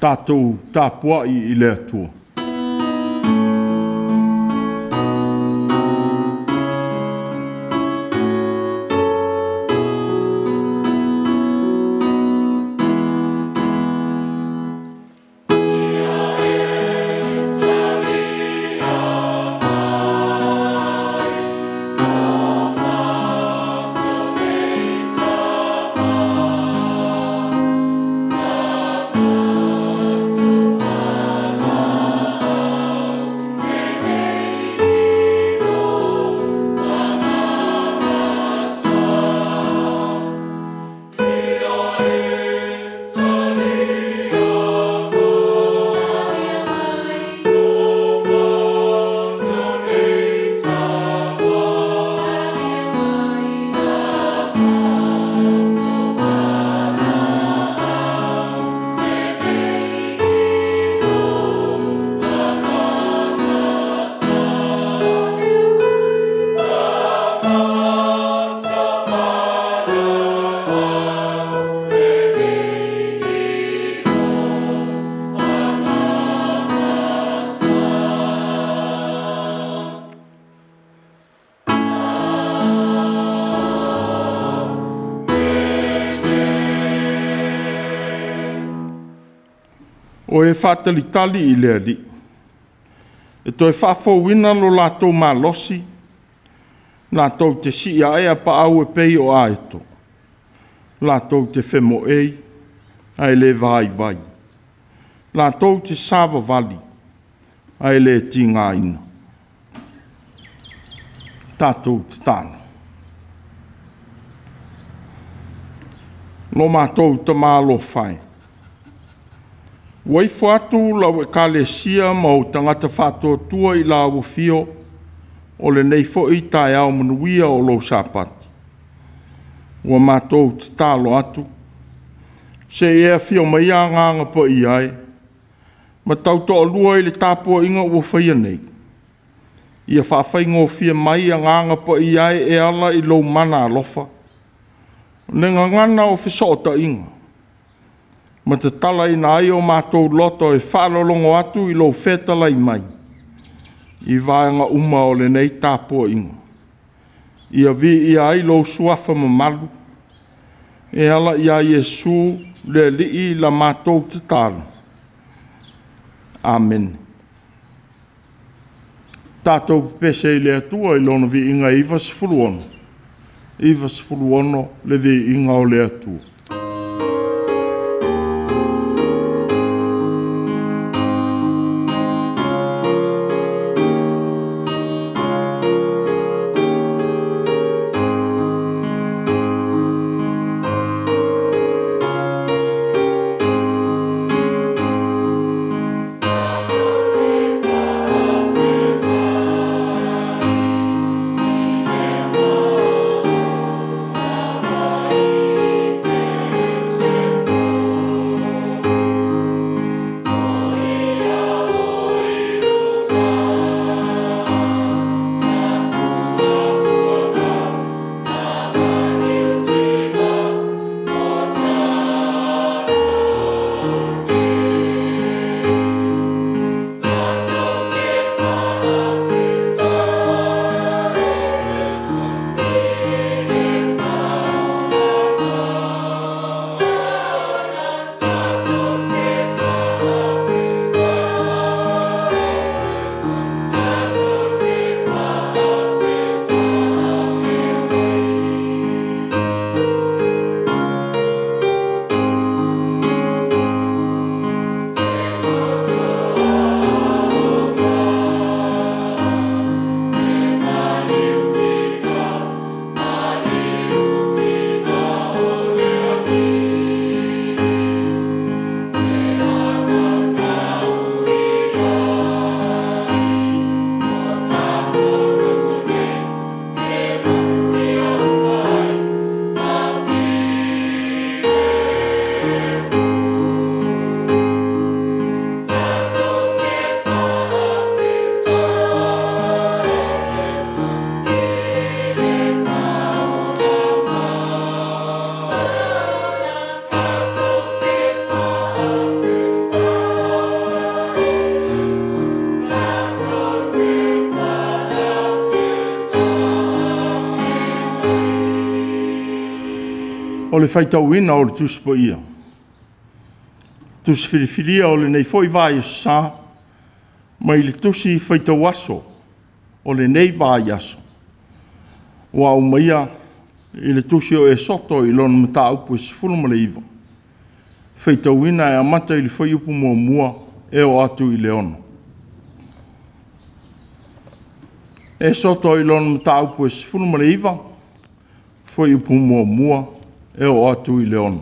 Tatou tapuai i le Atua. O e faatalitali i le Alii, e toe faafouina lo latou malosi, latou te sii ae apaau e pei o aeto, latou te femoei ae le vaivai, latou te savavali ae le tigaina. Tatou tatalo. Lo matou Tama alofa e, ua ifo atu lau Ekalesia ma ou tagata faatuatua i lau afio o lenei foi taeao manuia o lou Sapati. Ua matou tatalo atu, se i e afio maia Agaga Paia e, ma tautoalua i le tapuaiga ua faia nei, ia faafaigofie mai Agaga Paia e, e ala i lou mana alofa, le gagana o fesootaiga, ma tatalaina ai o matou loto e faalologo atu i lou fetalai mai i vaega uma o lenei tapuaiga. Ia viia ai lou suafa mamalu e ala ia Iesu le Alii la matou tatalo. Amene. Tatou pepese i le Atua i lona viiga e 96, 96 le viiga o le Atua. O le faitauina o le Tusi Paia, tusi filifilia o lenei foi vaiaso sa, mai le tusi faitauaso o lenei vaiaso, ua aumaia i le tusi o Esoto i lona mataupu e 19, faitauina e amata i le fuaiupu 1 e oo atu i le 6. Esoto i lona mataupu e 19, fuaiupu 1 e oo atu i le 6.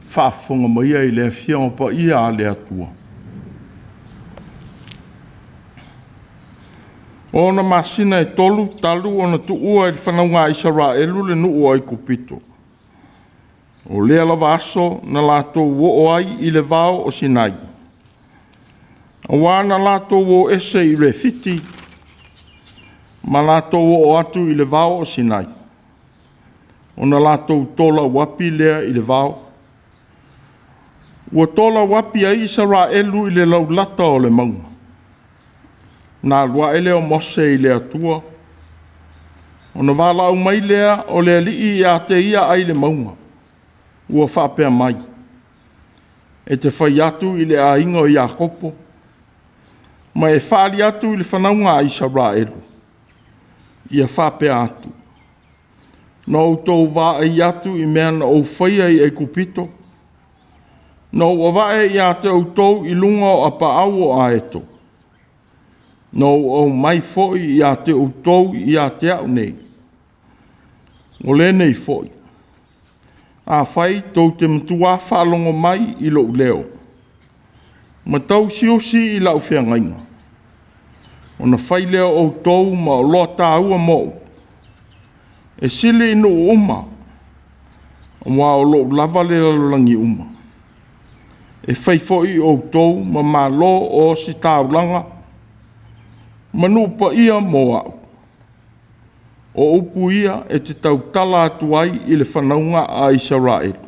Faafofoga maia i le Afioga Paia a le Atua. O ona masina e 3 talu ona tuua e le fanauga a Isaraelu le nuu o Aikupito, o lea lava aso na latou oo ai i le vao o Sinai, aua na latou o ese i Refiti ma latou oo atu i le vao o Sinai, ona latou tolauapi lea i le vao. Ua tolauapi ai Isaraelu i le laulata o le mauga. Na alu ae lea o Mose i le Atua, ona valaau mai lea o le Alii ia te ia ai le mauga, ua faapea mai, e te fai atu i le aiga o Iakopo, ma e fali atu i le fanauga a Isaraelu, ia faapea atu, na outou vaai atu i mea na ou faia i Aikupito, na ou avae ia te outou i luga o apaau o aeto, na ou aumai foi ia te outou ia te au nei. O lenei foi, afai tou te matua faalogo mai i lou leo, ma tausiusi i lau feagaiga, ona fai lea o outou ma oloa taua mo'u, e sili i nuu uma, aua o lou lava le lalolagi uma. E fai foi outou ma malo o ositaulaga ma nuu paia mo a'u. O upu ia e te tautala atu ai i le fanauga a Isaraelu.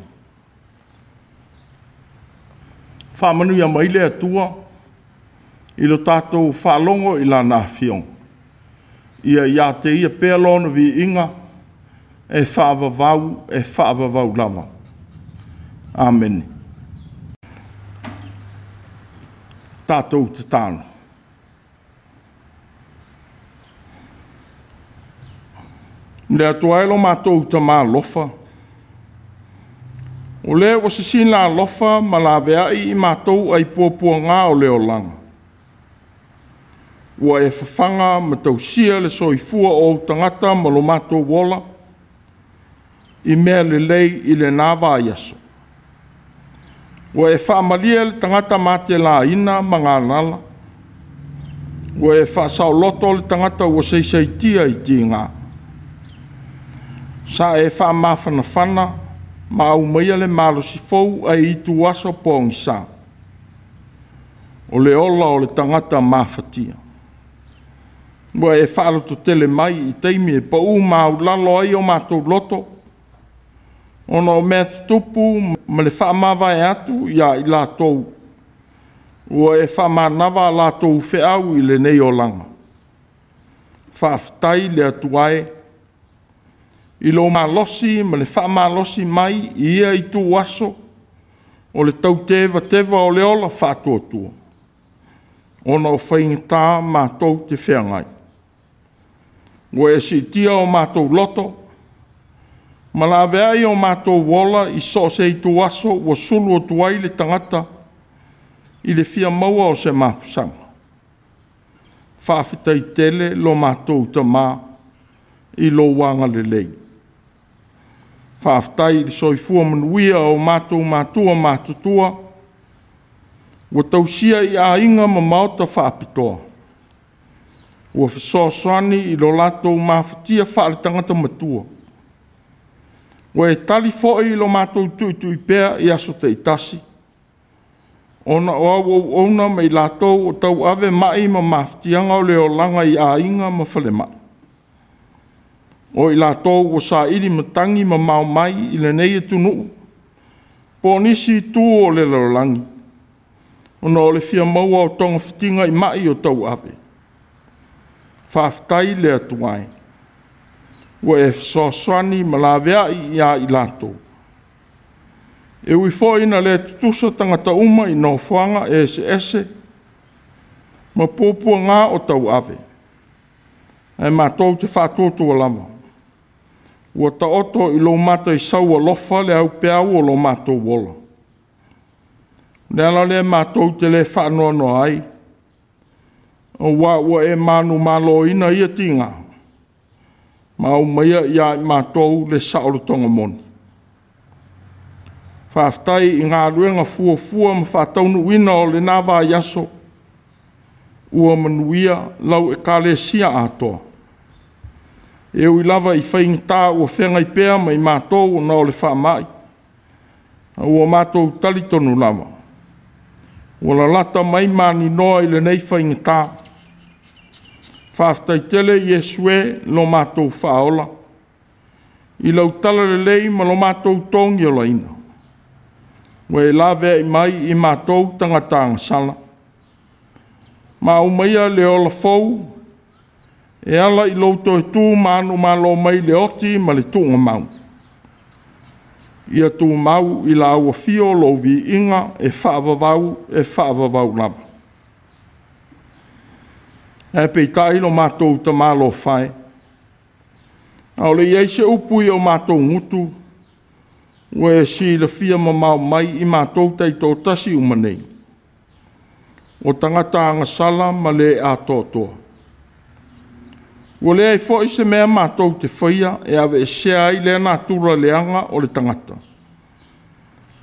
Faamanuia mai le Atua i lo tatou faalogo i Lana Afioga, ia ia te Ia pea Lona viiga e faavavau, e faavavau lava. Amene. Tatou tatalo. Le Atua e lo matou Tamā alofa, o le ua sisina alofa ma laveai i matou ai puapuaga o le olaga, ua e fafaga ma tausia le soifua o ou tagata ma lo matou ola i mea lelei i lena vaiaso. Ua e faamalie le tagata matelaina ma galala, ua e faasaoloto le tagata ua saisaitia i tiga. Sa e faamafanafana ma aumaia le malosi fou ai itu aso pogisa, o le ola o le tagata mafatia. Ua e faalototele mai i taimi e pau maulalo ai o matou loto, ona o mea tutupu ma le faamavae atu ia i latou, ua e faamanava a latou feau i lenei olaga. Faafetai le Atua e, i lo malosi ma le faamalosi mai i ia itu aso o le tautevateva o le ola faatuatua, ona o faigata matou te feagai. Ua e siitia o matou loto, ma laveai o matou ola i so o se itu aso ua sulu atu ai le tagata i le fia maua o se mapusaga. Faafetai tele lo matou Tamā i lou agalelei. Faafetai i le soifua manuia o matou matua matutua, ua tausia i aiga ma maota faapitoa, ua fesoasoani i lo latou mafatia faaletagata matua. Ua e tali foi i lo matou tuitui pea i aso taitasi, ona o au auauna ma i latou o tauave mai ma mafatiaga o le olaga i aiga ma falemai. O i latou ua saili matagi mamao mai i lenei atunuu, po o nisi itu o le lalolagi, ona o le fia maua o togafitiga i mai o tauave. Faafetai le Atua e. Ua e fesoasoani ma laveai ia i latou. E ui foi ina le tutusa tagata uma i nofoaga eseese ma puapuaga o tauave, ae matou te faatuatua lava, ua taoto i lou mataisau alofa le aupeau o lo matou ola. O le ala lea matou te le faanoanoa ai, aua ua e manumaloina ia tiga, ma aumaia ia i matou le saolotoga moni. Faafetai i galuega fuafua ma faataunuuina o lena vaiaso, ua manuia lau Ekalesia atoa. E ui lava i faigata ua feagai pea ma i matou ona o le faamai, a ua matou talitonu lava, ua lalata mai maninoa i lenei faigata. Faafetai tele Iesu e lo matou Faaola, i lau talalelei ma lo matou togiolaina, ua e laveai mai i matou tagata agasala, ma aumaia le ola fou e ala i lou toe tu manumalo mai le oti ma le tuugamau. Ia tumau i lau afio lou viiga e faavavau, e faavavau lava. Ae peitai lo matou tamalofa e, a o le i i ai se upu i o matou gutu, ua e silafia mamao mai i matou taitoatasi uma nei, o tagata agasala ma le atoatoa. Ua leai foi se mea matou te faia e aveesea ai lea natura leaga o le tagata,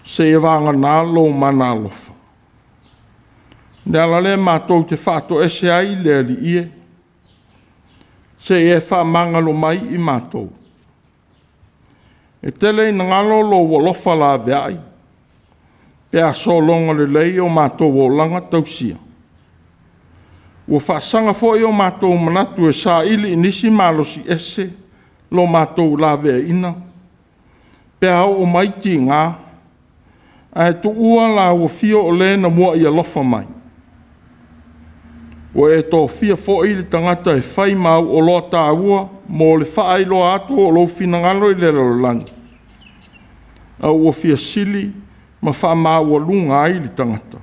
seia vagana lou mana alofa. O le ala lea matou te faatoese ai le Alii e, seia e faamagalo mai i matou. E tele ina galo lou alofa laveai, pe a sologa lelei o matou olaga tausia. Ua faasaga foi o matou manatu e saili i nisi malosi ese lo matou laveaiina, pe a oo mai tiga, ae tuua lau afio o le na muai alofa mai. Ua e tofia foi le tagata e fai ma au oloa taua mo le faailoa atu o lou finagalo i le lalolagi, a ua fia sili ma faamaualuga ai le tagata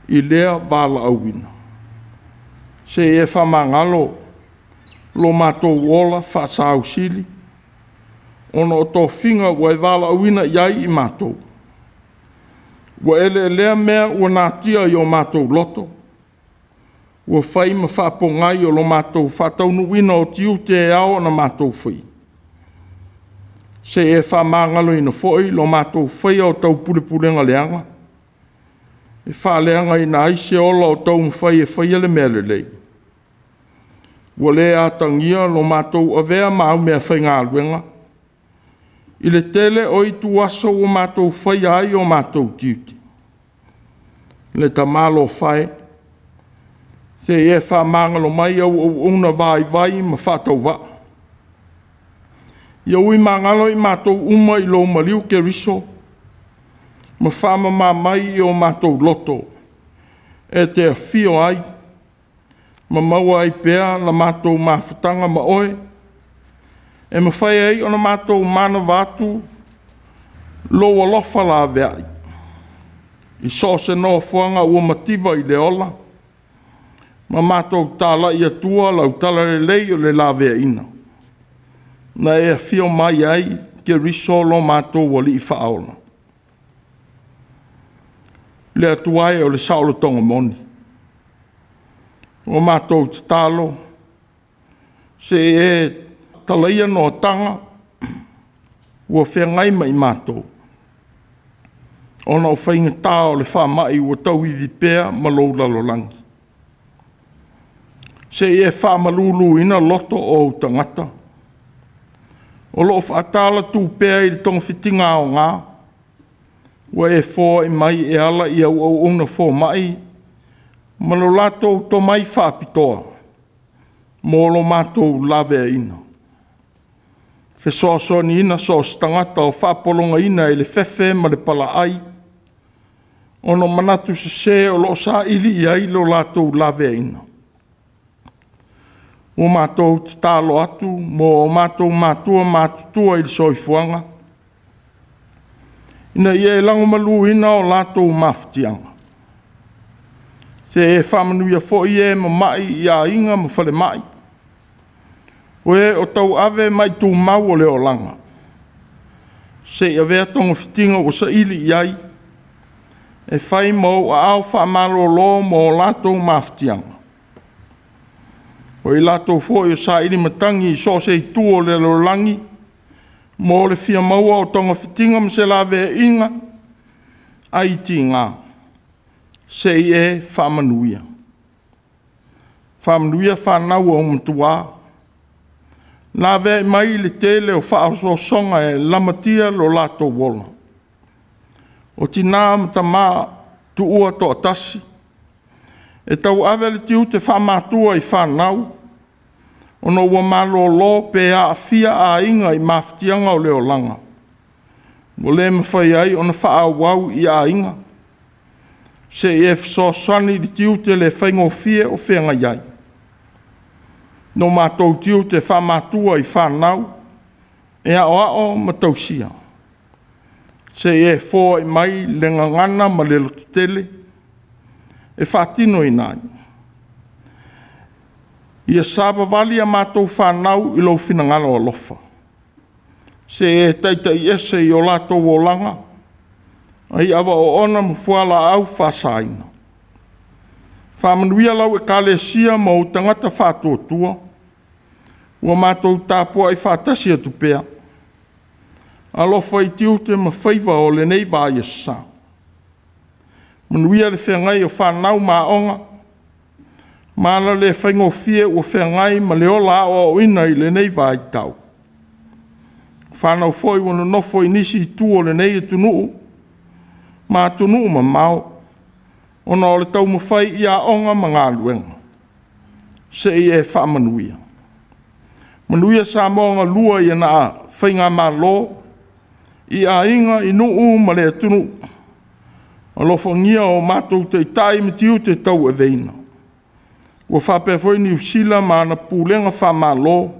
i lea valaauina. Se e faamagalo lo matou ola faasausili, ona o tofiga ua e valaauina i ai i matou. Ua eleelea mea ua natia i o matou loto, ua fai ma faapogai o lo matou faataunuuina o tiute e ao ona matou faia. Se e faamagaloina foi lo matou faia o taupulepulega leaga, e faaleagaina ai se ola o taumafai e faia le mea lelei. Ua le atagia lo matou avea ma au meafaigaluega i le tele o ituaso ua matou faia ai o matou tiute. Le tamalofa e, se i e faamagalo mai au auauna vaivai ma faatauvaa. Ia ui magalo i matou uma i lou maliu Keriso, ma faamama mai i o matou loto, e te afio ai ma maua ai pea la matou mafutaga ma oe, e mafai ai ona matou manava atu lou alofa laveai, i so o se nofoaga ua mativa i le ola, ma matou talai atua lau talalelei o le laveaiina, na e afio mai ai Keriso lo matou Alii Faaola. Le Atua e o le saolotoga moni, ua matou tatalo, se i e talaia noataga ua feagai ma i matou, ona o faigata o le faamai ua tauivi pea ma lou lalolagi. Se i e faamaluluina loto o ou tagata, o lo o faatala tu pea i le togafitiga aoga, ua e foai mai e ala i au auauna fomai ma lo latou tomai faapitoa mo lo matou laveaiina. Fesoasoaniina so o se tagata o faapologaina i le fefe ma le palaai, ona o manatu sese o lo o saili i ai lo latou laveaiina. Ua matou tatalo atu mo o matou matua matutua i le soifuaga, ina ia e lagomaluina o latou mafatiaga. Se e faamanuia foi e mamai i aiga ma falemai, o e o tauave mai tumau o le olaga, se i avea togafitiga ua saili i ai, e fai ma ou aao faamalolo mo latou mafatiaga. O i latou foi o saili matagi i so o se itu o le lalolagi, mo le fia maua o togafitiga ma se laveaiga aitiga, se i e faamanuia. Faamanuia fanau a ou matua, laveai mai le tele o faaosoosoga e lamatia lo latou ola. O tina ma tama tuua toatasi, e tauave le tiute faamatua i fanau, ona ua malolo pe aafia aiga i mafatiaga o le olaga, ua le mafai ai ona faaauau i aiga, se i e fesoasoani i le tiute le faigofie o feagai ai. No matou tiute faamatua i fanau, e aoao ma tausia, se i e foai mai le gagana ma le lototele e faatinoina ai. Ia savavali a matou fanau i lou finagalo alofa, se i e taitaiese i o latou olaga, ai ava oona ma fualaau faasaina. Faamanuia lau ekalesia ma ou tagata faatuatua, ua matou tapuai faatasi atu pea. Alofa i tiute ma faiva o lenei vaiaso sa. Manuia le feagai o fanau ma aoga, ma ala le faigofie ua feagai ma le ola aoaoina i lenei vaitau. O fanau foi ua nonofo i nisi itu o lenei atunuu ma atunuu mamao, ona o le taumafai i aoga ma galuega, se i e faamanuia. Manuia Samoa galua i ana faigamalo, i aiga, i nuu ma le atunuu. Alofagia o matou taitai ma tiute tauaveina, ua faapea foi Niu Sila ma ana pulega faamalo,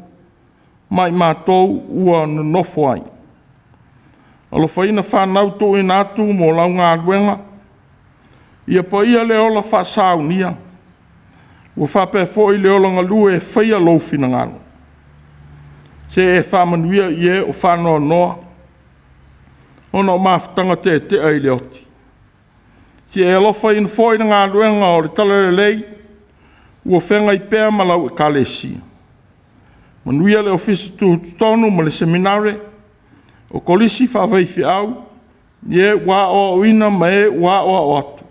ma i matou ua nonofo ai. Alofaina fanau tuuina atu mo lau galuega, ia paia le ola faasaunia, ua faapea foi le ola galue e faia lou finagalo. Se e faamanuia i e o faanoanoa ona o mafutaga teetea i le oti. Se i e alofaina foi le galuega o le Talalelei ua feagai pea ma lau ekalesia. Manuia le Ofisa Tutotonu ma le Seminare, o Kolisi Faafaifeau, i e ua aoaoina ma e ua aoao atu.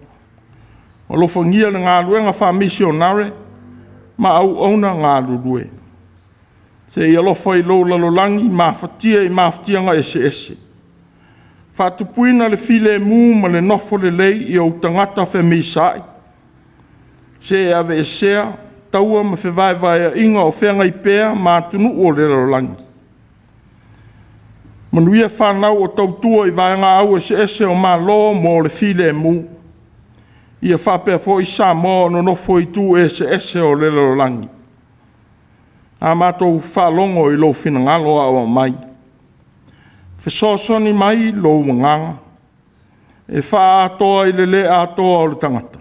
Alofagia le galuega faamisionare ma auauna galulue. Se i alofa i lou lalolagi mafatia i mafatiaga eseese. Faatupuina le filemu ma le nofo lelei i ou tagata femisaai. Se i aveesea taua ma fevaevaeaiga o feagai pea ma atunuu o le lalolagi. Manuia fanau o tautua i vaegaau eseese o Malo mo le filemu. Ia faapea foi Samoa o nonofo i itu eseese o le lalolagi. A matou faalogo i lou finagalo aoao mai, fesoasoani mai lou agaga e faaatoa i le le atoa o le tagata,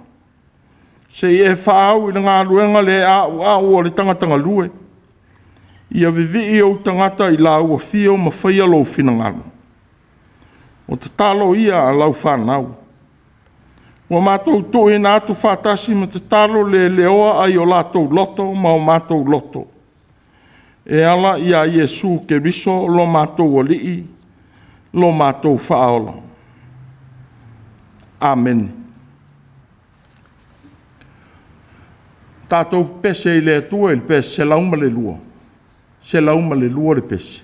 se i e faaau i le galuega le auau o le tagata galue, ia vivii ou tagata i lau afio ma faia lou finagalo. O tatalo ia a lau fanau. Ua matou tuuina atu faatasi ma tatalo le leoa ai o latou loto ma o matou loto, e ala ia Iesu Keriso lo matou Alii, lo matou Faaola. Amene. Tatou pese i le Atua i le pese 102, 102 le pese.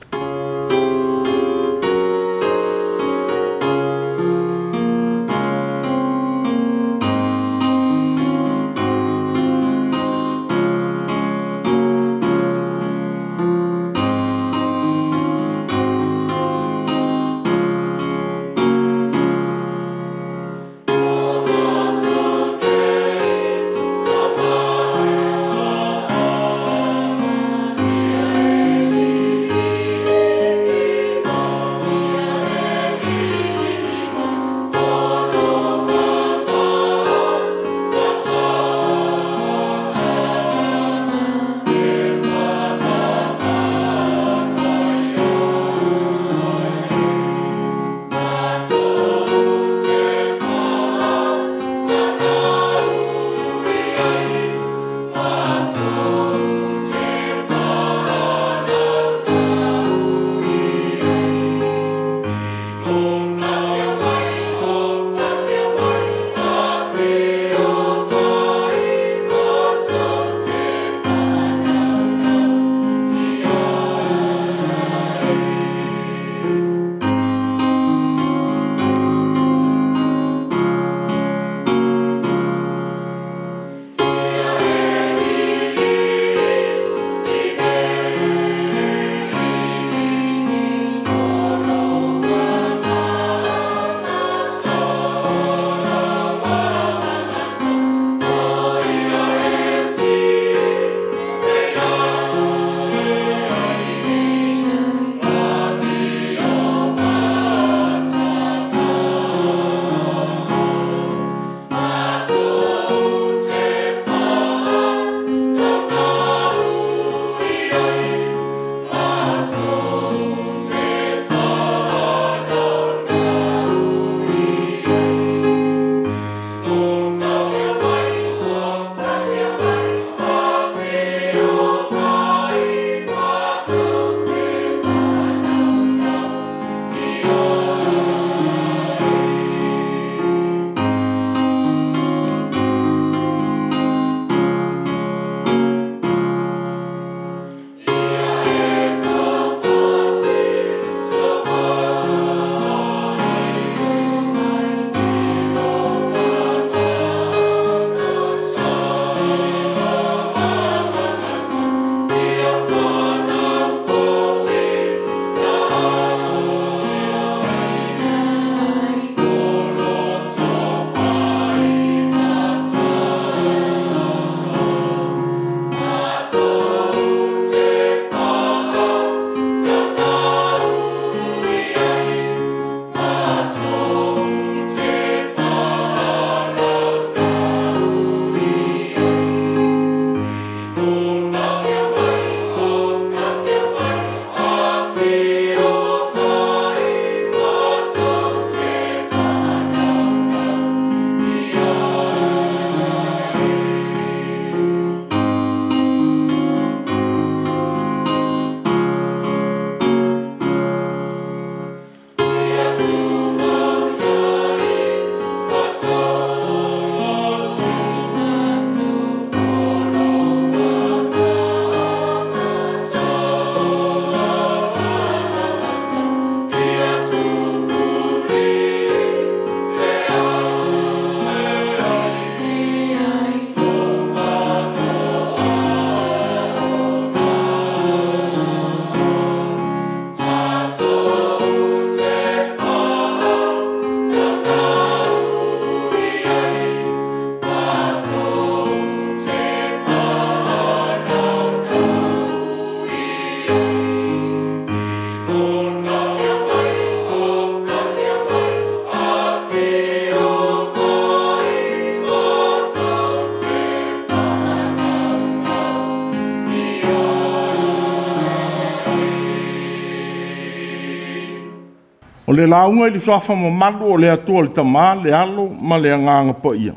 O le lauga i le suafa mamalu o le Atua le Tama, le Alo ma le Agaga Paia.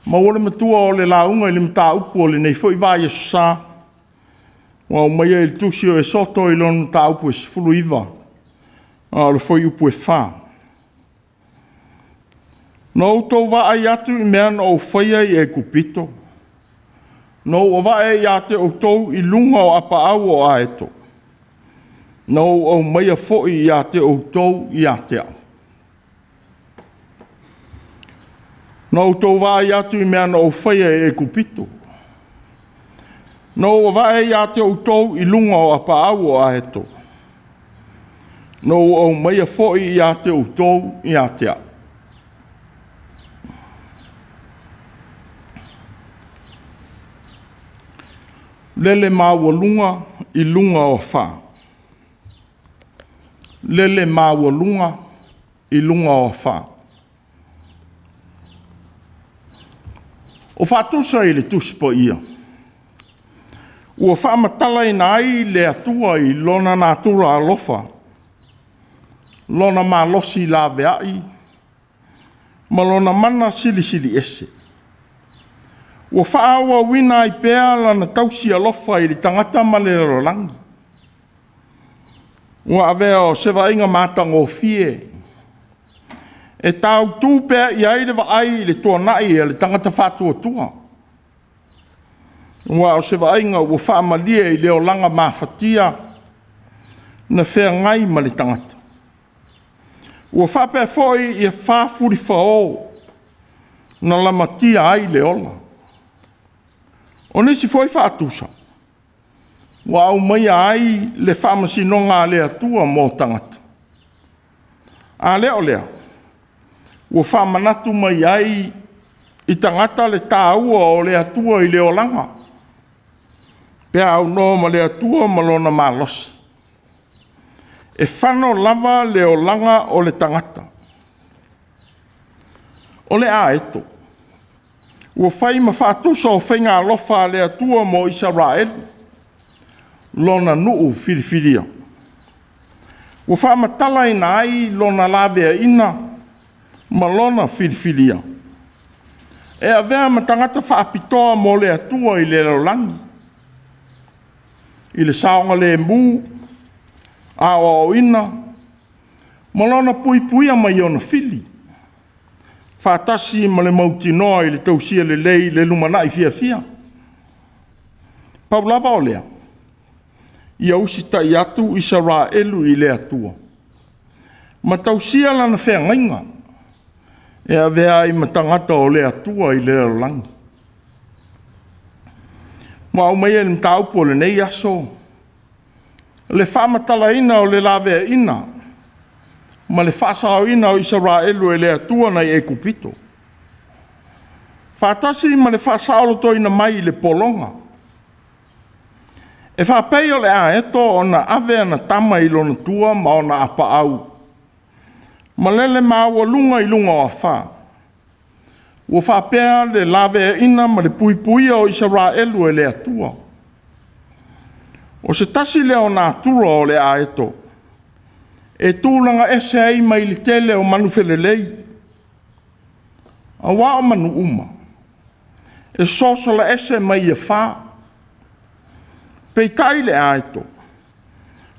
Maua le matua o le lauga i le mataupu o lenei foi vaiaso sa, ua aumaia i le tusi o Esoto i lona mataupu e 19, a o le fuaiupu e 4. Na outou vaai atu i mea na ou faia i Aikupito, na ou avae ia te outou i luga o apaau o aeto, na ou aumaia foi ia te outou ia te au. Na outou vaai atu i mea na ou faia i Aikupito, na ou avae ia te outou i luga o apaau o aeto, na ou aumaia foi ia te outou ia te au. Lele maualuga i luga o afa. Lele maualuga i luga o afa. O faatusa i le Tusi Paia, ua faamatalaina ai le Atua i lona natura alofa, lona malosi laveai ma lona mana silisili ese. Ua faaauauina ai pea lana tausi alofa i le tagata ma le lalolagi. Ua avea o se vaaiga matagofie e tautu pea i ai le vaai i le tuanai a le tagata faatuatua. Ua o se vaaiga ua faamalie i le olaga mafatia na feagai ma le tagata. Ua faapea foi ia faafulifaò na lamatia ai le ola. O nisi foi faatusa ua aumaia ai le faamasinoga a le Atua mo tagata. A lea o lea, ua faamanatu mai ai i tagata le taua o le Atua i le olaga, pe a aunoa ma le Atua ma lona malosi. E fano lava le olaga o le tagata. O le aeto, ua fai ma faatusa o faiga alofa a le Atua mo Isaraelu, lona nuu filifilia. Ua faamatalaina ai lona laveaiina ma lona filifilia. E avea ma tagata faapitoa mo le Atua i le lalolagi, i le saogalemu, aoaoina, ma lona puipuia mai ona fili, faatasi ma le mautinoa i le tausia lelei i le lumanai fiafia. Pau lava o lea, ia usitai atu Isaraelu i le Atua, ma tausia lana feagaiga, e avea ai ma tagata o le Atua i le lalolagi. Ua aumaia i le mataupu o lenei aso, le faamatalaina o le laveaiina ma le faasaoina o Isaraelu e le Atua nai Aikupito, faatasi ma le faasaolotoina mai i le pologa. E faapei o le aeto ona ave ana tama i lona tua ma ona apaau, ma lele maualuga i luga o afa. Ua faapea le laveaiina ma le puipuia o Isaraelu e le Atua. O se tasi lea o natura o le aeto, e tulaga ese ai mai le tele o manufelelei, auā o manu uma, e sosola ese mai afa. Peitai le aeto,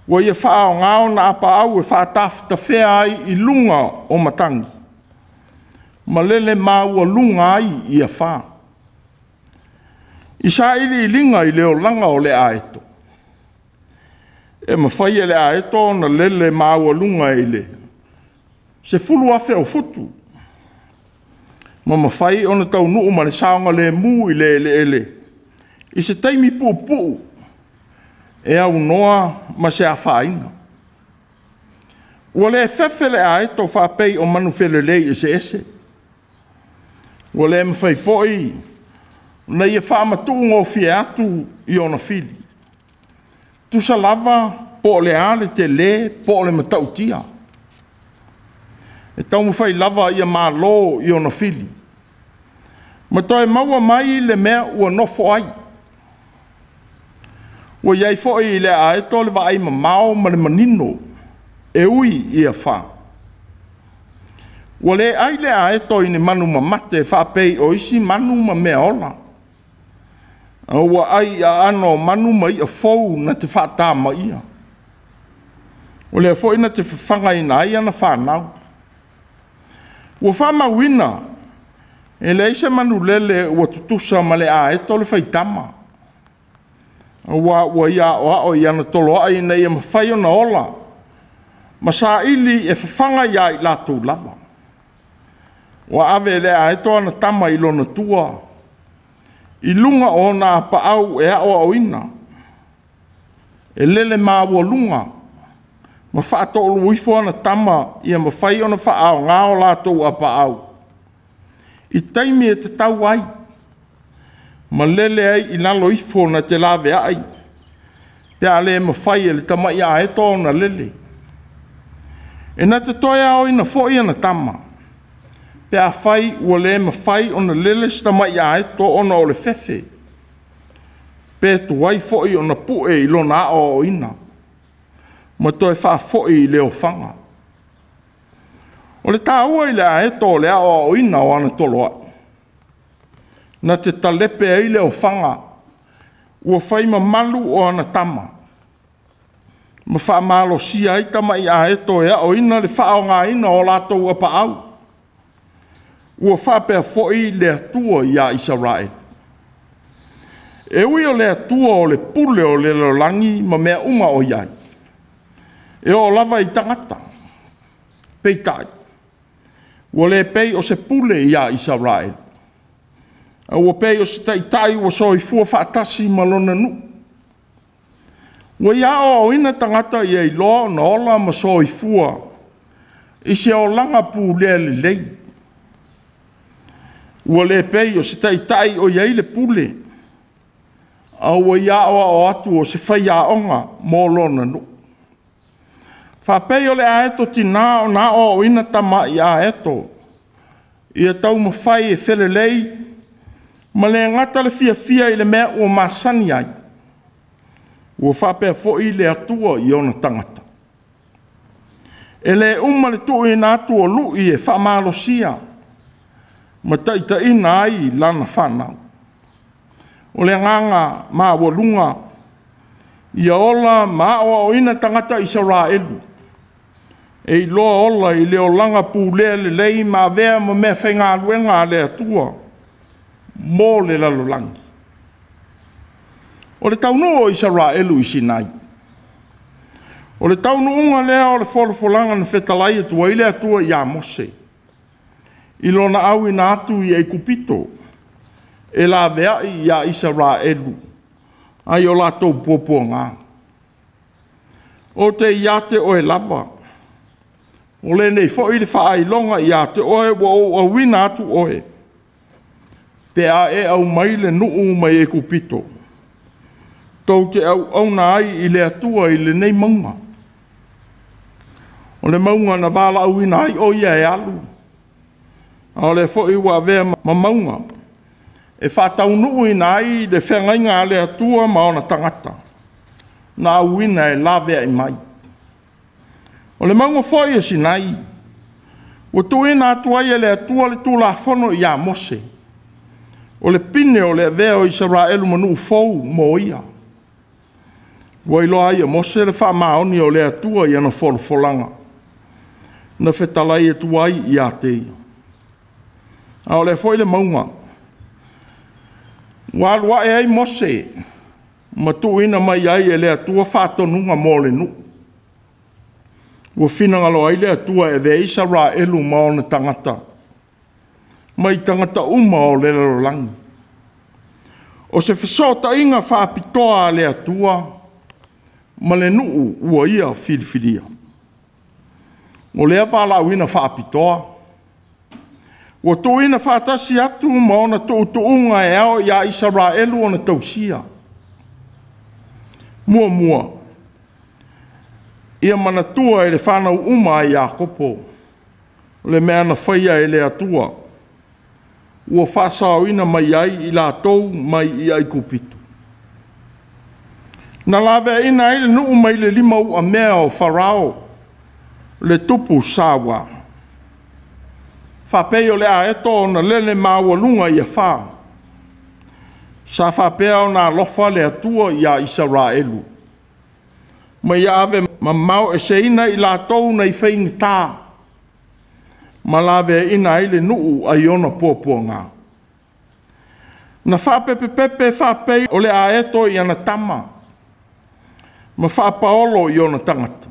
ua ia faaaoga ona apaau e faatafetafea ai i luga o matagi, ma lele maualuga ai i afa. I sailiiliga i le olaga o le aeto, e mafai e le aeto ona lele maualuga i le 10,000 o futu, ma mafai ona taunuu ma le saogalemu i le eleele i se taimi puupuu e aunoa ma se afaina. Ua le fefe le aeto faapei o manufelelei eseese. Ua le mafai foi ona ia faamatuu gofie atu i ona fili. Tusa lava po o le a le telē po o le matautia. E taumafai lava ia malo i ona fili, ma toe maua mai le mea ua nofo ai. Ua i ai foi i le aeto le vaai mamao ma le manino e e ui i afa. Ua le ai le aeto i ni manu mamate faapei o isi manu ma mea ola. A ua ai i aano o manu ma i'a fou na te faatamaia. O lea foi na te fafagaina ai ana fanau. Ua faamauina e leai se manulele ua tutusa ma le aeto le faitama, aua ua ia aoao i ana toloai ina ia mafai ona ola ma saili e fafaga ia i latou lava. Ua ave e le aeto ana tama i lona tua, i luga o ona apaau e aoaoina, e lele maualuga ma faatoulu ifo ana tama ia mafai ona faaaoga o latou apaau i taimi e tatau ai, ma lele ai i lalo ifo na te laveai, pe a le mafai e le tamai aeto ona lele. E na te toe aoina foi ana tama, pe afai ua le mafai ona lele se tamai aeto ona o le fefe, pe tuai foi ona pue i lona aoaoina, ma toe faafoi i le ofaga. O le taua i le aeto o le aoaoina o ana toloai, na te talepe ai le ofaga ua fai mamalu o ana tama, ma faamalosia ai tamai aeto e aoina le faaaogaina o latou apaau. Ua faapea foi le Atua ia Isaraelu. E ui o le Atua o le pule o le lalolagi ma mea uma o i ai, e oo lava i tagata, peitai, ua le pei o se pule ia Isaraelu, a ua pei o se taitai ua soifua faatasi ma lona nuu. Ua ia aoaoina tagata ia iloa ona ola ma soifua i se olaga pulea lelei. Ua le pei o se taitai o i ai le pule, a ua ia aoao atu o se faiaoga mo lona nuu. Faapei o le aeto tinā ona aoaoina tama'i aeto, ia taumafai e felelei ma le gata le fiafia i le mea ua masani ai. Ua faapea foi le Atua i ona tagata. E le uma le tuuina atu o lui e faamalosia ma taitaiina ai lana fanau. O le agaga maualuga ia ola ma aoaoina tagata Isaraelu e iloa ola i le olaga pulea lelei ma avea ma mea faigaluega a le Atua mo le lalolagi. O le taunuu o Isaraelu i Sinai. O le taunuuga lea o le folafolaga na fetalai atu ai le Atua ia Mose, i lona auina atu i Aikupito, e laveai ia Isaraelu ai o latou puapuaga. O te ia te oe lava, o lenei foi le faailoga ia te oe ua ou auina atu oe, pe a e aumai le nuu mai Aikupito, tou te auauna ai i le Atua i lenei mauga. O le mauga na valaauina ai o ia e alu, a o lea foi ua avea ma mauga e faataunuuina ai le feagaiga a le Atua ma ona tagata, na auina e laveai mai. O le mauga foi o Sinai, ua tuuina atu ai e le Atua le Tulafono ia Mose, o le pine o le avea o Isaraelu ma nuu fou mo ia. Ua iloa ai e Mose le faamaoni o le Atua i ana folafolaga, na fetalai atu ai ia te ia. A o lea foi le mauga ua alu ae ai Mose ma tuuina mai ai e le Atua faatonuga mo le nuu. Ua finagalo ai le Atua e avea Isaraelu ma ona tagata, mai tagata uma o le lalolagi. O se fesootaiga faapitoa a le Atua ma le nuu ua ia filifilia. O lea valaauina faapitoa, ua tuuina faatasi atu ma ona tuutuuga e ao ia Isaraelu ona tausia. Muamua, ia manatua e le fanau uma a Iakopo le mea na faia e le Atua, ua faasaoina mai ai i latou mai i Aikupito. Na laveaina ai le nuu mai le lima uamea o Farao, Le tupu saua. Faapei o le aeto ona lele maualuga i afa. Sa faapea ona alofa le Atua ia Isaraelu, ma ia ave mamao eseina i latou nei faigata, ma laveaina ai le nuu ai ona puapuaga. Na faapepepepe faapei o le aeto i ana tama, ma faapaolo i ona tagata.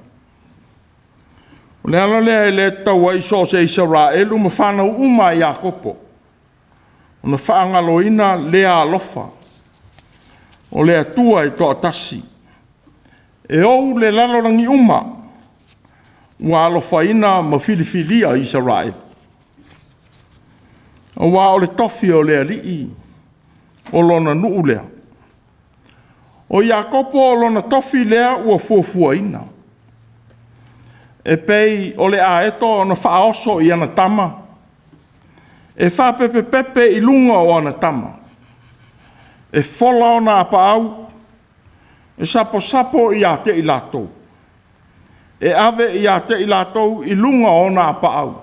O le ala lea e le tatau ai so o se Isaraelu ma fanau uma a Iakopo ona faagaloina lea alofa o le Atua e toatasi, e ou le lalolagi uma, ua alofaina ma filifilia Isaraelu. Aua o le tofi o le Alii o lona nuu lea. O Iakopo o lona tofi lea ua fuafuaina. E pei o le aeto ona faaoso i ana tama, e faapepepepe i luga o ana tama, e fola ona apaau, e saposapo ia te i latou, e ave ia te i latou i luga o ona apaau.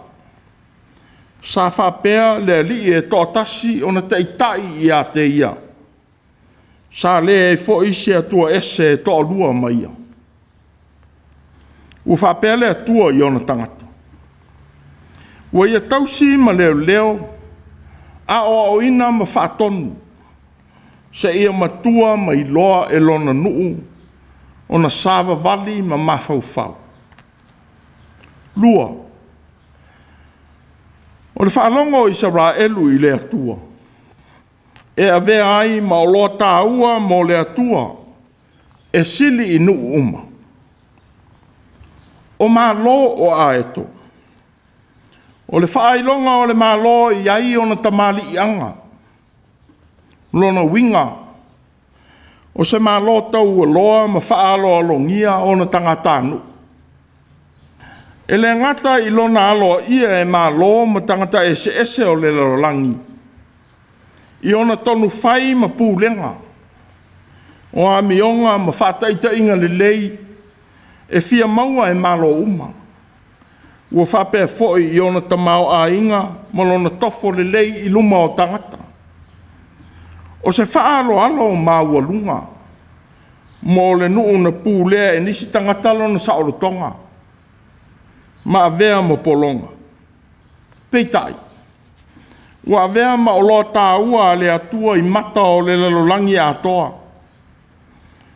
Sa faapea le Alii e toatasi ona taitai ia te ia. Sa leai foi se Atua ese e toalua ma ia. Ua faapea le Atua i ona tagata. Ua ia tausi ma leoleo, aoaoina ma faatonu, seia matua ma iloa e lona nuu, ona savavali ma mafaufau. 2. O le faalogo o Isaraelu i le Atua, e avea ai ma oloa taua mo le Atua, e sili i nuu uma. O malo o aeto. O le faailoga o le malo i ai ona tamaliiaga. Lona uiga, o se malo taualoa ma faaaloalogia ona tagatanuu. E le gata i lona aloaia e malo ma tagata eseese o le lalolagi, i ona tonu fai ma pulega, o amioga ma faataitaiga lelei e fia maua e malo uma. Ua faapea foi i ona tamaoaiga ma lona tofo lelei i luma o tagata. O se faaaloalo maualuga mo le nuu na pulea e nisi tagata lona saolotoga ma avea ma pologa. Peitai, ua avea ma oloa taua a le Atua i mata o le lalolagi atoa.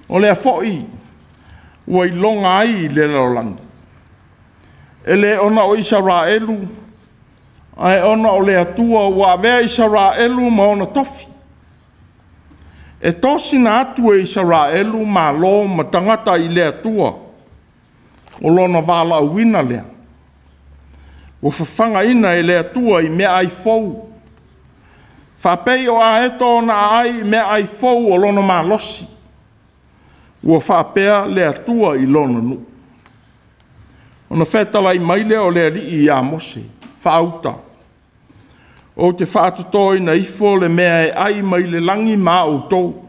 O lea foi ua iloga ai i le lalolagi. E le ona o Isaraelu, ae ona o le Atua ua avea Isaraelu ma ona tofi. E tosina atu e Isaraelu malo ma tagata i le Atua, o lona valaauina lea. Ua fafagaina e le Atua i meaai fou. Faapei o aeto ona aai i meaai fou o lona malosi. Ua faapea le Atua i lona nuu. Ona fetalai mai lea o le Alii ia Mose, faauta. Ou te faatotoina ifo le mea e ai mai le lagi ma outou.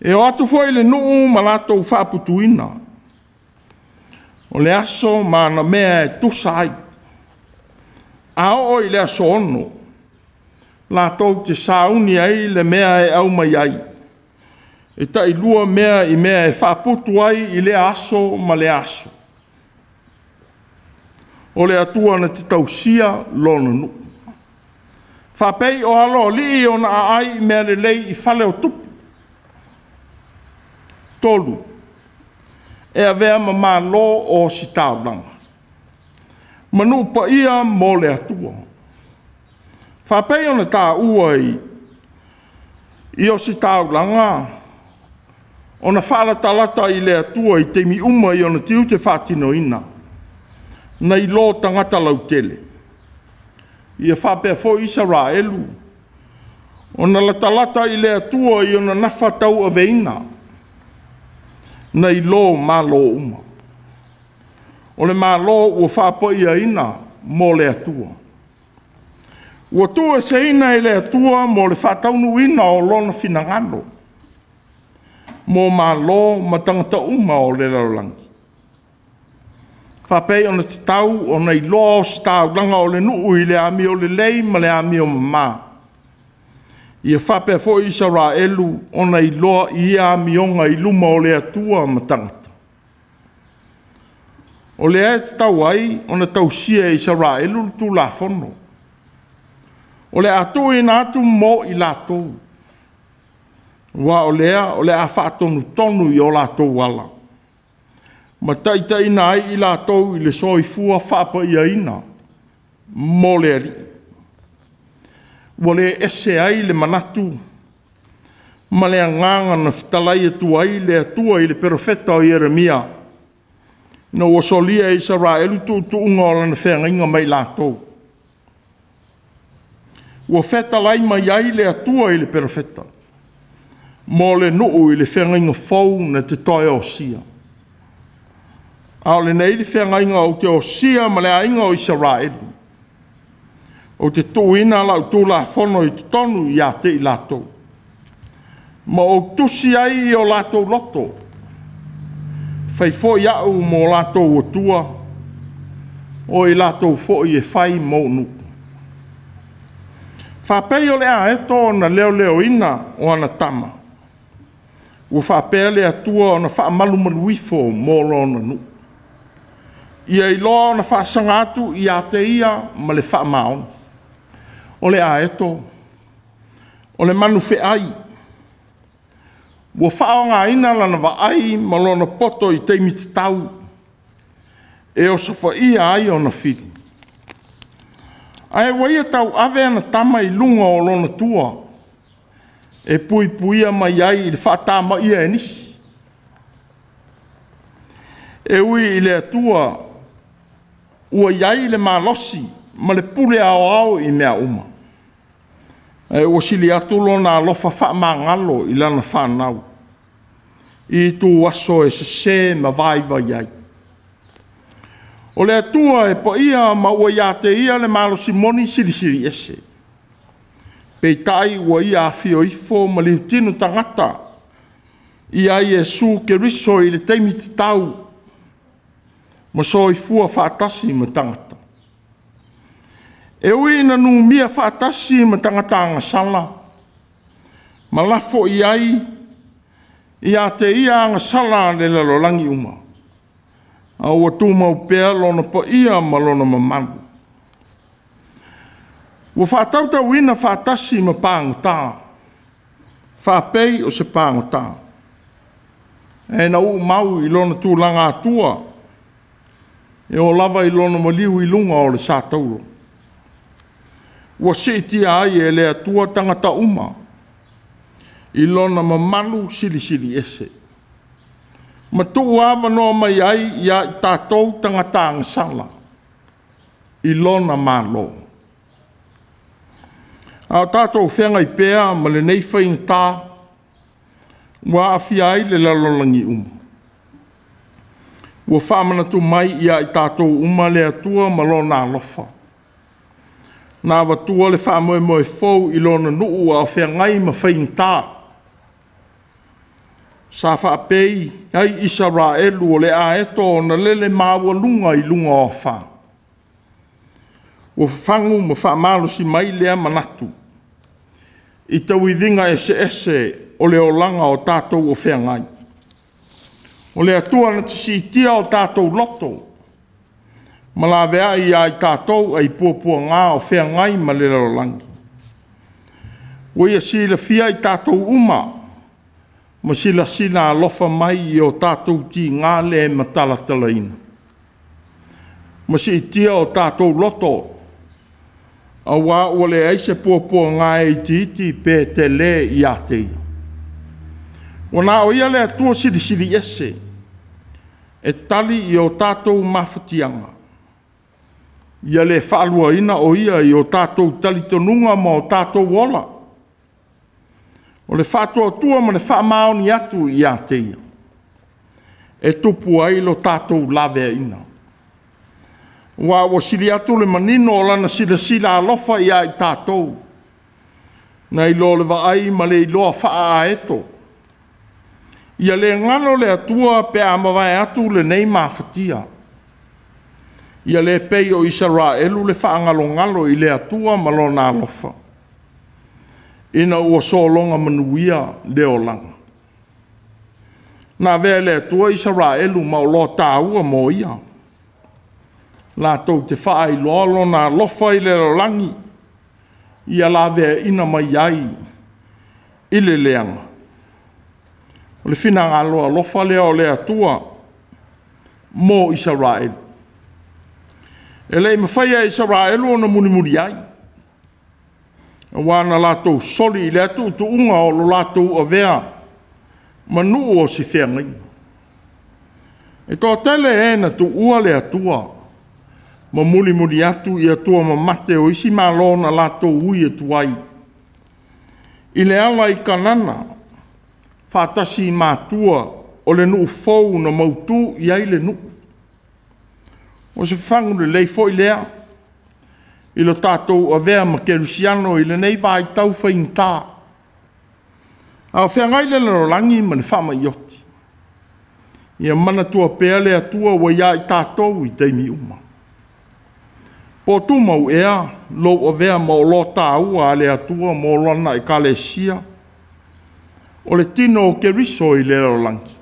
E o atu foi le nuu ma latou faaputuina. O le aso ma ana mea e tusa ai. A oo i le aso 6, latou te sauni ai le mea e au mai ai. E tai 2 mea i mea e faaputu ai i lea aso ma lea aso. O le Atua na te tausia lona nuu. Faapei o alo alii ona aai i mea lelei i fale o tupu. 3. E avea ma malo o ositaulaga. Manu paia mo le Atua. Faapei ona taua i ositaulaga, ona faalatalata i le Atua i taimi uma i ona tiute faatinoina, nai lo tagata lautele. Ia faapea foi Isaraelu, ona latalata i le Atua i ona nafa tauaveina, nai lo malo uma. O le malo ua faapaiaina mo le Atua. Ua tuueseina e le Atua mo le faataunuuina o lona finagalo, mo malo ma tagata uma o le lalolagi. Faapei ona tatau ona iloa ositaulaga o le nuu i le amio lelei ma le amio mamā. Ia faapea foi Isaraelu ona iloa i ia amioga i luma o le Atua ma tagata. O lea e tatau ai ona tausia e Isaraelu le Tulafono. O le a tuuina atu mo i latou, aua o lea o le a faatonutonu i o latou ala, ma taitaiina ai i latou i le soifua faapaiaina mo le Alii. Ua le ese ai le manatu ma le agaga na fetalai atu ai le Atua i le perofeta o Ieremia, ina ua solia e Isaraelu tuutuuga o lana feagaiga ma i latou. Ua fetalai mai ai le Atua i le perofeta mo le nuu i le feagaiga fou na te toe osia. A o lenei le feagaiga ou te osia ma le aiga o Isaraelu, ou te tuuina lau Tulafono i totonu ia te i latou, ma ou tusi ai i o latou loto, fai foi au mo latou Atua, o i latou foi e fai mou nuu. Faapei o le aeto na leoleoina o ana tama, ua faapea le Atua ona faamalumalu ifo mo lona nuu. Ia iloa ona faasaga atu ia te ia ma le faamaoni. O le aeto, o le manu feai, ua faaaogaina lana vaai ma lona poto i taimi tatau e osofaia ai ona fili. Ae ua ia tauave ana tama i luga o lona tua, e puipuia mai ai i le faatamaia e nisi. E ui i le Atua ua i ai le malosi ma le pule aoao i mea uma, ae ua sili atu lona alofa faamagalo i lana fanau, i ituaso e sese ma vaivai ai. O le Atua e paia ma ua ia te ia le malosi moni silisili ese. Peitai ua ia afio ifo ma liutino tagata ia Iesu Keriso i le taimi tatau ma soifua faatasi ma tagata. E ui ina numia faatasi ma tagata agasala, ma lafo i ai ia te ia agasala a le lalolagi uma, a ua tumau pea lona paia ma lona mamalu. Ua faatautauina faatasi ma pagota, faapei o se pagota, ae na uumau i lona tulaga atua, e oo lava i lona maliu i luga o le satauro. Ua siitia ai e le Atua tagata uma i lona mamalu silisili ese, ma tuu avanoa mai ai ia i tatou tagata agasala i lona Malo. A o tatou feagai pea ma lenei faigata ua aafia ai le lalolagi uma. Ua faamanatu mai ia i tatou uma le Atua ma lona alofa. Na avatua le faamoemoe fou i lona nuu a o feagai ma faigata. Sa faapei ai Isaraelu o le aeto ona lele maualuga i luga o afa. Ua fafagu ma faamalosi mai lea manatu i tauiviga eseese o le olaga o tatou o feagai. O le Atua na te siitia o tatou loto ma laveai ia i tatou ai puapuaga o feagai ma le lalolagi. Ua ia silafia i tatou uma ma silasila alofa mai i o tatou tiga le matalatalaina, ma siitia o tatou loto, aua ua leai se puapuaga e itiiti pe tele ia te ia. Ua na o ia le Atua silisili ese e tali i o tatou mafatiaga. Ia le faaluaina o ia i o tatou talitonuga ma o tatou ola. O le faatuatua ma le faamaoni atu ia te ia, e tupu ai lo tatou laveaiina. Ua ua sili atu le manino o lana silasila alofa ia i tatou, nai lo le vaai ma le iloa faaaeto. Ia le galo le Atua pe a mavae atu lenei mafatia. Ia le pei o Isaraelu le faagalogalo i le Atua ma lona alofa, ina ua sologa manuia le olaga. Na avea e le Atua Isaraelu ma oloa taua mo ia, latou te faailoa lona alofa i le lalolagi, ia laveaina mai ai i le leaga. O le finagalo alofa lea o le Atua mo Isaraelu. E le i mafaia e Isaraelu ona mulimuli ai, aua na latou soli i lea tuutuuga o lo latou avea ma nuu o se feagaiga. E toatele e na tuua le Atua ma mulimuli atu i Atua mamate o isi malo na latou ui atu ai, i le ala i Kanana, faatasi i matua o le nuu fou na mautu i ai le nuu. O se fagu lelei foi lea i lo tatou avea ma kerisiano i lenei vaitau faigata. A o feagai le lalolagi ma le faama'ioti, ia manatua pea le Atua ua ia i tatou i taimi uma. Po o tumau ea lou avea ma oloa taua a le Atua mo lana ekalesia, o le tino o Keriso i le lalolagi.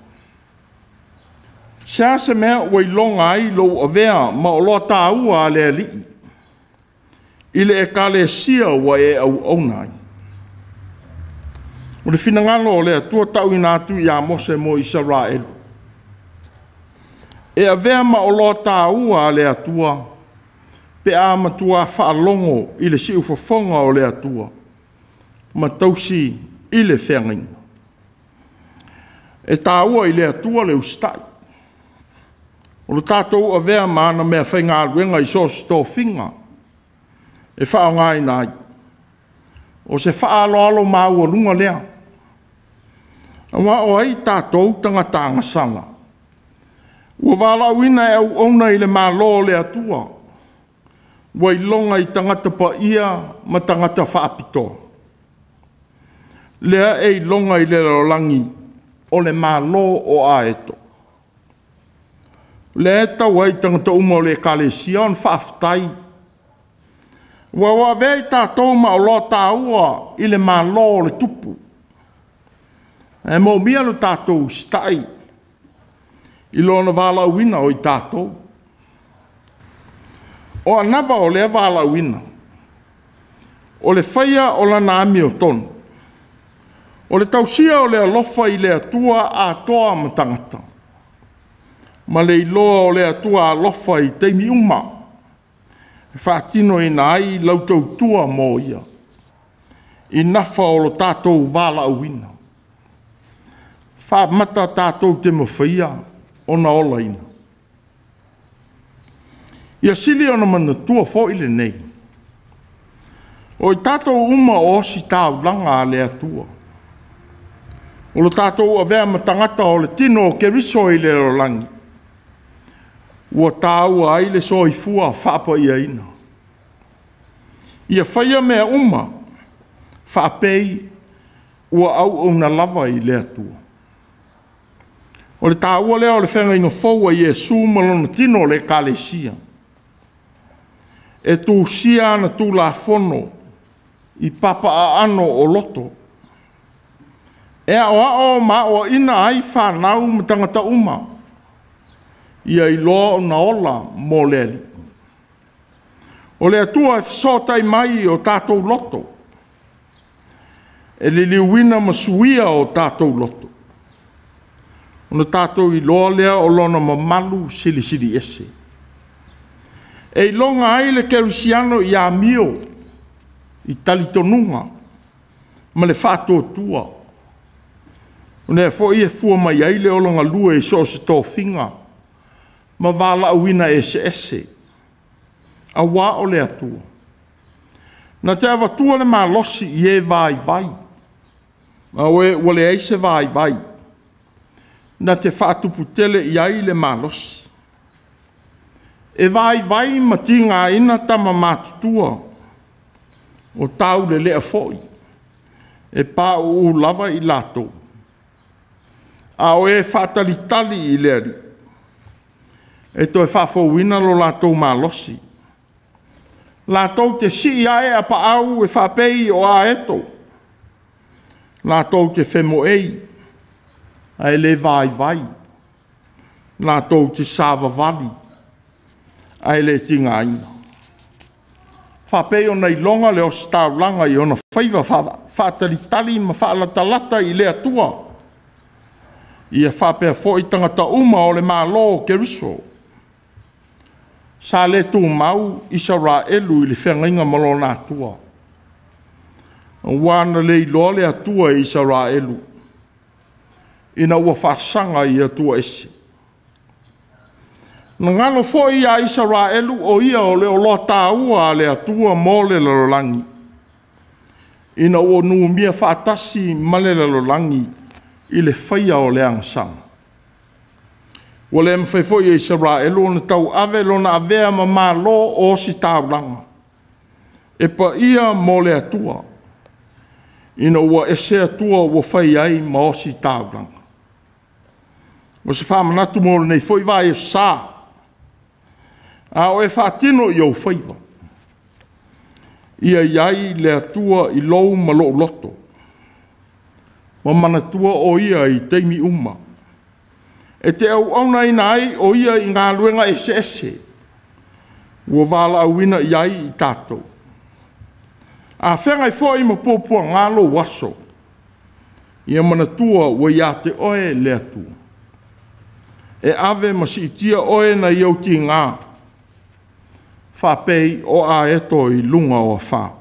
Se a se mea ua iloga ai lou avea ma oloa taua a le Alii i le ekalesia ua e auauna ai. O le finagalo o le Atua tauina atu ia Mose mo Isaraelu. E avea ma oloa taua a le Atua pe a matua faalogo i le siufofoga o le Atua ma tausi i le feagaiga. E taua i le Atua le usitai. O le tatou avea ma ana mea faigaluega i so o se tofiga e faaaogaina ai. O se faaaloalo maualuga lea. Aua o ai tatou tagata agasala, ua valaauina e auauna i le Malo o le Atua, ua iloga i tagata paia ma tagata faapitoa. Lea e iloga i le lalolagi o le Malo o Aeto. Lea e tau ai tagata uma o le ekalesia ona faafetai. Ua ua avea i tatou ma oloa taua i le Malo o le Tupu. E moomia lo tatou usitai i lona valaauina o i tatou. O anava o lea valaauina, o le faia o lana amiotonu, o le tausia o le alofa i le Atua atoa ma tagata, ma le iloa o le Atua alofa i taimi uma, e faatinoina ai lau tautua mo ia, i nafa o lo tatou valaauina. Faamata tatou te mafaia ona olaina. Ia sili ona manatua foi lenei. O i tatou uma o ositaulaga a le Atua. O lo tatou avea ma tagata o le tino o Keriso i le lalolagi, ua taua ai le soifua faapaiaina. Ia faia mea uma faapei ua auauna lava i le Atua. O le taua lea o le feagaiga fou a Iesu ma lona tino o le ekalesia. E tusia ana tulafono i papaaano o loto. E aoao ma aoaina ai fanau ma tagata uma, ia iloa ona ola mo le Alii. O le Atua e fesootai mai i o tatou loto, e liliuina ma suia o tatou loto, ona tatou iloa lea o lona mamalu silisili ese. E iloga ai le kerisiano i amio, i talitonuga, ma le faatuatua. O lea foi e fua mai ai le ola galue i so o se tofiga ma valaauina eseese, aua o le Atua. Na te avatua le malosi i e vaivai, a o e ua leai se vaivai, na te faatuputele i ai le malosi. E vaivai ma tigaina tama matutua, o taulelea foi, e pauu lava i latou. A o e faatalitali i le Alii, E toe faafouina lo latou malosi. Latou te sii ae apaau e faapei o aeto, latou te femoei ae le vaivai, latou te savavali ae le tigaina. Faapei ona iloga le ositaulaga i ona faiva faatalitali ma faalatalata i le Atua, ia faapea foi tagata uma o le Malo o Keriso. Sa le tumau Isaraelu i le feagaiga ma lona Atua, aua na le iloa le Atua e Isaraelu, ina ua faasaga i atua ese. Na galo foi ia Isaraelu o ia o le oloa taua a le Atua mo le lalolagi, ina ua numia faatasi ma le lalolagi i le faia o le agasala. Ua le mafai foi e Isaraelu ona tauave lona avea ma malo o ositaulaga e paia mo le Atua, ina ua ese Atua ua fai ai ma ositaulaga. O se faamanatu mo lenei foi vaiaso sa, a o e faatino i ou faiva, ia i ai le Atua i lou ma lou loto, ma manatua o Ia i taimi uma. E te auaunaina ai o Ia i galuega eseese ua valaauina i ai i tatou. A feagai foi ma puapuaga lou aso, ia manatua ua ia te oe le Atua, e ave ma siitia oe nai ou tiga, faapei o aeto i luga o afa.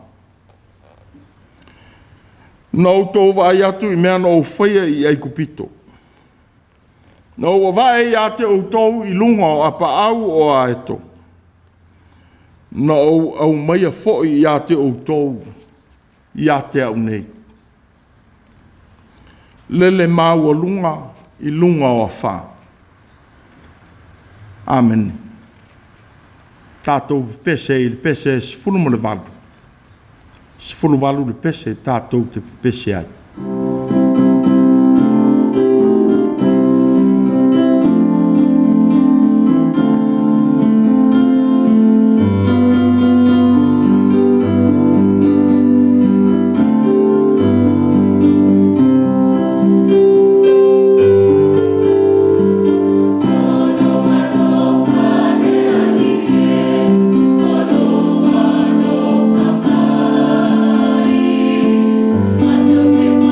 Na outou vaai atu i mea na ou faia i Aikupito, na ou avae ia te outou i luga o apaau o aeto, na ou aumaia foi ia te outou ia te au nei. Lele maualuga i luga o afa. Amene. Tatou pepese i le pese 18, 18 le pese tatou te pepese ai. Alofa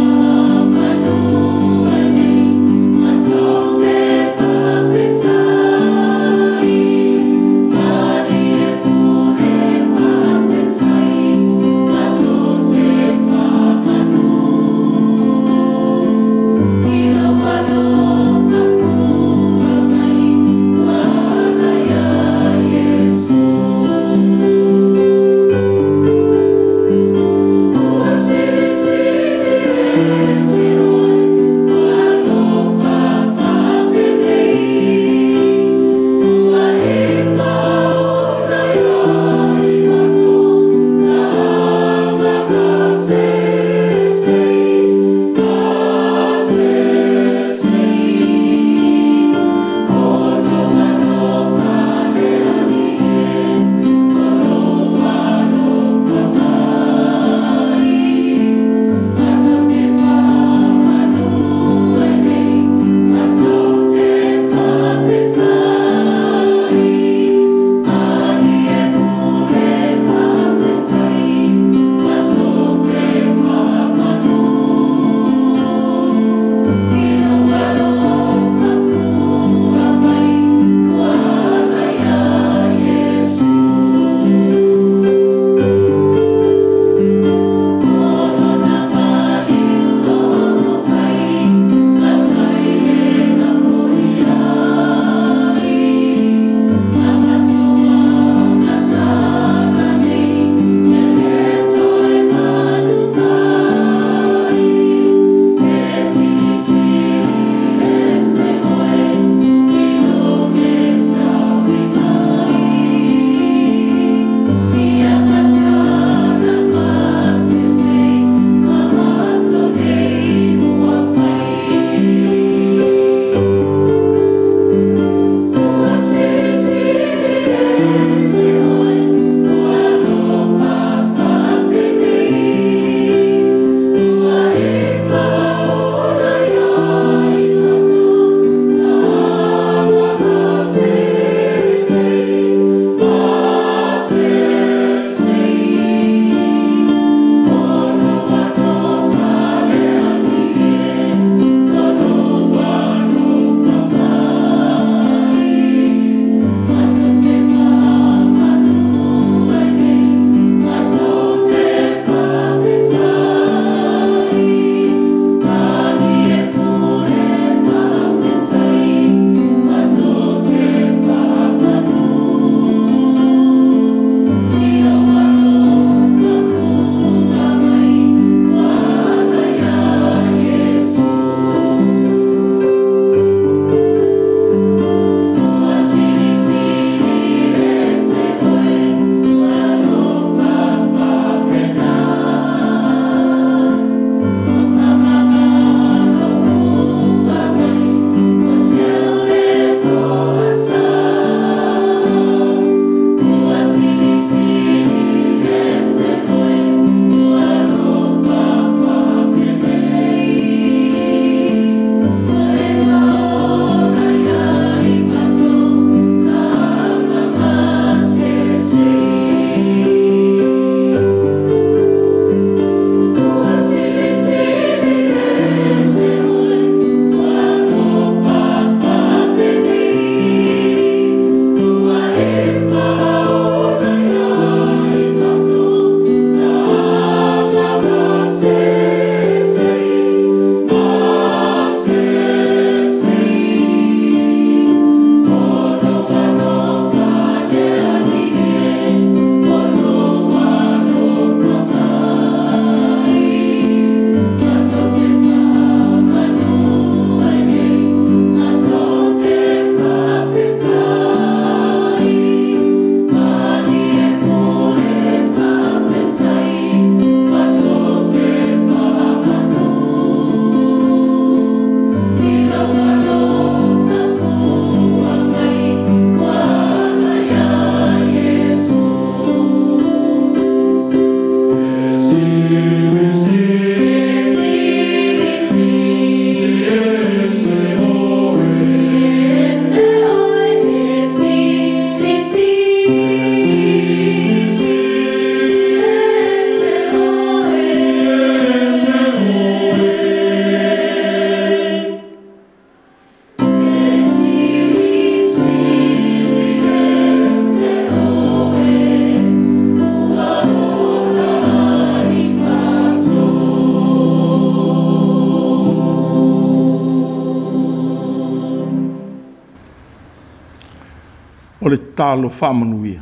O le tatalo faamanuia.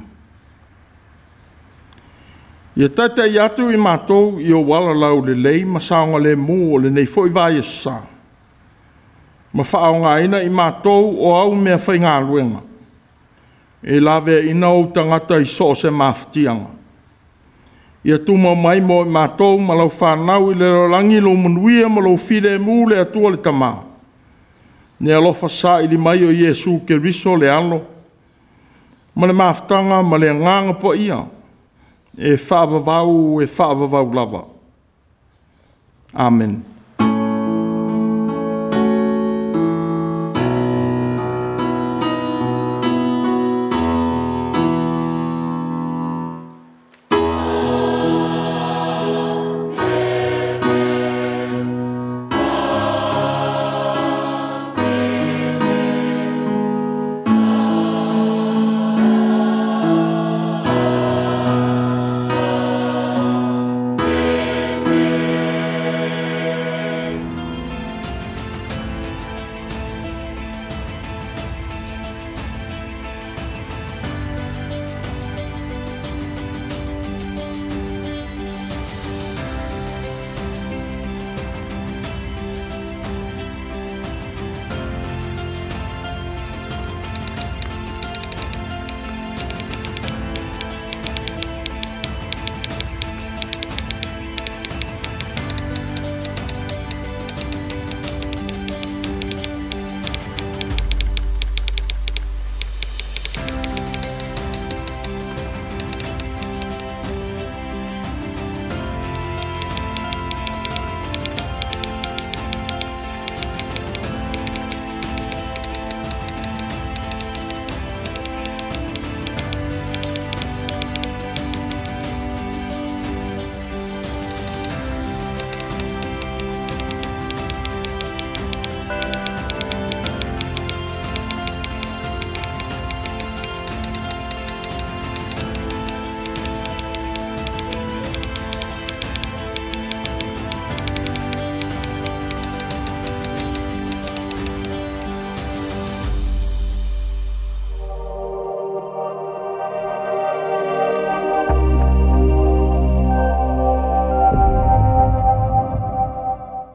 Ia taitai atu i matou i ou ala laulelei ma saogalemu o lenei foi vaiaso sa, ma faaaogaina i matou o au meafaigaluega e laveaiina ou tagata i so o se mafatiaga. Ia tumau mai mo i matou ma lau fanau i le lalolagi lou manuia ma lou filemu le Atua le Tama, le alofa saili mai o Iesu Keriso le Alo, ma le mafutaga ma le Agaga Paia, e faavavau e faavavau lava. Amene.